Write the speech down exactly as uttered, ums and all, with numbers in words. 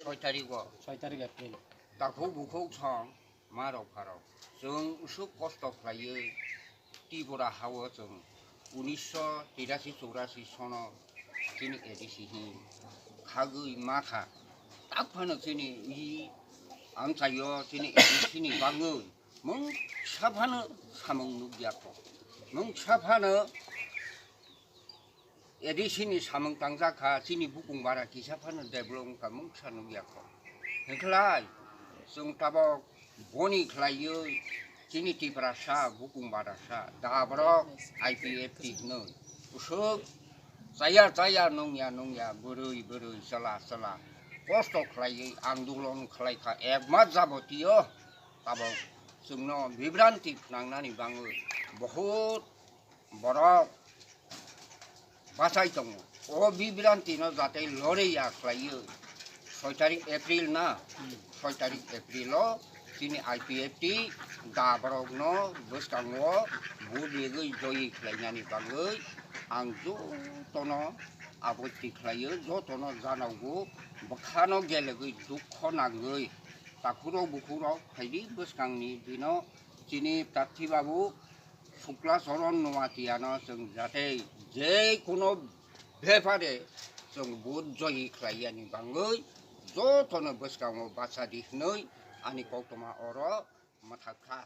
Soi tarigo. Soi tarik April. Takhuk bukhuk song ma rok pharok. Chwng usuk kosto khlaiwi Tripura hao chwng unisho tirashi churashi sono chini A D C hin khagwi makha. Tak phano chini i amchaio chini A D C ni bagwi mungsa phano samung nukya kho. Mungsa phano A D C ni samung tangjak kha, chini bukung bara kisa phano develop wngkha, mungsa nukya kho. Hwnkhlai chwng tabok boni khlaiwi chini Tiprasa bukung bara sa, da borok I P F T hinwi usuk chaya chaya nungya nungya, bwrwi bwrwi, chwla chwla kosto khlaiwi andolon khlai kha, ek mas jabotio tabok chwngno bibranti phnangnani bagwi bohut borok bachai tongo. O bibranti no jate lorei ya khlaiwi soi tarik April na, soi tarik April o chini I P F T da borok no bwskango vote rigwi joyi khlainani bagwi ang jotono abotti khlaiwi, jotono janaogo bwkhano gelegwi dukho nangwi takhurok bukhurok phaidi bwskangni dino chini Prarthi Babu Sukla Charan Noatiano chwng jate je kono bepare chwng vote joyi khlaiyani bagwi jotono bwskango bacha di hwnwi ani koktwma oro mwthak kha.